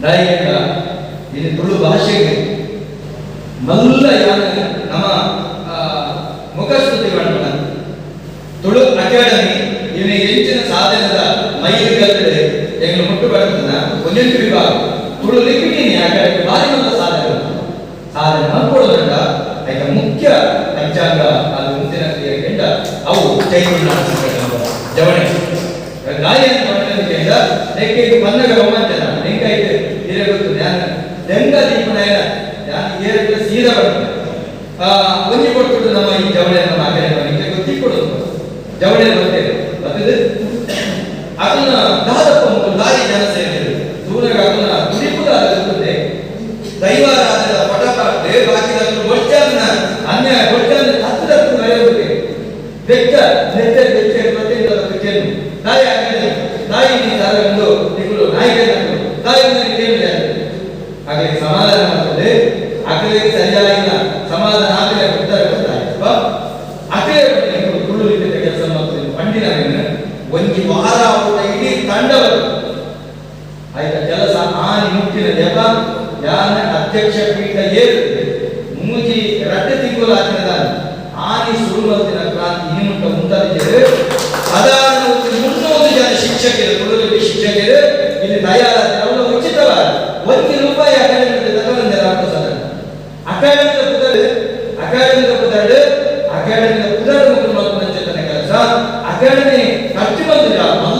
ದಾಯಿಗಂಡ ಇಲ್ಲಿ ತುಳು ಭಾಷೆಗೆ ಮಲ್ಲ ಯಾನ ನಮ್ಮ ಮುಖಸ್ತುತಿ ಮಾಡ್ತಾನ. ತುಳು ಅಕಾಡೆಮಿ ಇನ್ನು ಹೆಚ್ಚಿನ ಸಾಧನದ ಮೈಲಿಗಲ್ಲು ಎಂಗ್ಲು ಮುಟ್ಟು ಬರ್ತದ ಒಂದೆಂಟು ವಿಭಾಗ ತುಳು ಲಿಪಿಟಿನಿ ಅಕಾಡೆಮಿ ಭಾರಿ ಮಲ್ಲ ಸಾಧನೆ ಸಾಧನೆ ಮಲ್ಕೊಡೋದ್ರಿಂದ ಐತ ಮುಖ್ಯ ಪಂಚಾಂಗ ಅದು ಮುಂದಿನ ಕ್ರಿಯೆಯಿಂದ ಅವು ಚೈತನ್ಯ ಜವಣೆ ಗಾಯನ ಪಟ್ಟಣದಿಂದ ನೆಕ್ಕೆ ಪನ್ನಗ ರೋಮಾಂಚನ ನೆಂಕೈತೆ ಹಿರೇ ಗೊತ್ತು ಧ್ಯಾನ ದೆಂಗ ದೀಪನಾಯನ ಧ್ಯಾನ ಏರಕ್ಕೆ ಸೀದಾ ಬರ್ತದೆ. ಒಂಜಿ ಕೊಡ್ತುಡು ನಮ್ಮ ಈ ಜವಳಿ ನಮ್ಮ ಅಕಾಡೆಮಿ ನಿಮಗೆ ಗೊತ್ತಿಕೊಡೋದು ಜವಳಿ ಬರ್ತೇವೆ ಬರ್ತದೆ. ಅದನ್ನ ದಾದಪ್ಪ ಮುಖ ದಾರಿ ಜನ ಸೇರಿದರು ದೂರಗ ಅದನ್ನ ದುಡಿಪುದ ಇರ್ತದೆ. ದೈವಾರಾಧನೆ ಪಟ ಪಾಡ್ದು ಬಾಕಿದನ್ನು ಬೊಚ್ಚಾನ್ನ ಅನ್ಯಾಯ ಬೊಚ್ಚಾನ್ನ ಹತ್ತದತ್ತು ಬರೆಯೋದಕ್ಕೆ ಬೆಚ್ಚ ನೆಚ್ಚ ಬೆಚ್ಚ ಪ್ರತಿಯೊಂದು ಕೇಳು ತಾಯಿ ಆಗಲಿ ತಾಯಿ ನೀ ಒಂದು ತಿಂಗಳು ನಾಯಿಗೆ ತಾಯಿ ಕೇಳಿದೆ. ಹಾಗೆ ಸಮಾಧಾನ ಮಾಡ್ತದೆ. ಅಕಲಿಗೆ ಸರಿಯಾಗಿಲ್ಲ ಸಮಾಧಾನ ಆಗಲೇ ಕೊಡ್ತಾರೆ ಗೊತ್ತಾಯ್ತು. ಅಕಲೇ ತುಳು ಲಿಖಿತ ಕೆಲಸ ಮಾಡ್ತದೆ. ಪಂಡಿನ ಒಂಜಿ ವಾರ ಊಟ ಇಡೀ ತಂಡವರು ಆಯ್ತಾ ಕೆಲಸ ಆನಿ ಮುಟ್ಟಿನ ಜಪ ಯಾನ ಅಧ್ಯಕ್ಷ ಪೀಠ ಏರುತ್ತದೆ. ಮೂಜಿ ರಡ್ಡೆ ತಿಂಗಳು ಆಚಿನ ಆನಿ ಶುರು ಮಲ್ತಿನ ಕ್ರಾಂತಿ ಇನಿ ಮುಟ್ಟ ಮುಂತಾದಿದ್ದೇವೆ. ಸಾಧಾರಣ ಒಂದು 300 ಜನ ಶಿಕ್ಷಕರು, ತುಳು ಶಿಕ್ಷಕರು ಇಲ್ಲಿ ತಯಾರಾದ. ಅವರು ಉಚಿತವಾದ ₹1 ಅಕಾಡೆಮಿ ತಗೊಂಡು ರಾಮಪ್ರಸಾದ ಅಕಾಡೆಮಿದ ಪುದರ್, ಅಕಾಡೆಮಿದ ಪುದರ್, ಅಕಾಡೆಮಿದ ಪುದರ್ ಮುಖ ಕೆಲಸ. ಅಕಾಡೆಮಿ ಖರ್ಚು ಬಂದಿಲ್ಲ. ಮಲ್ಲ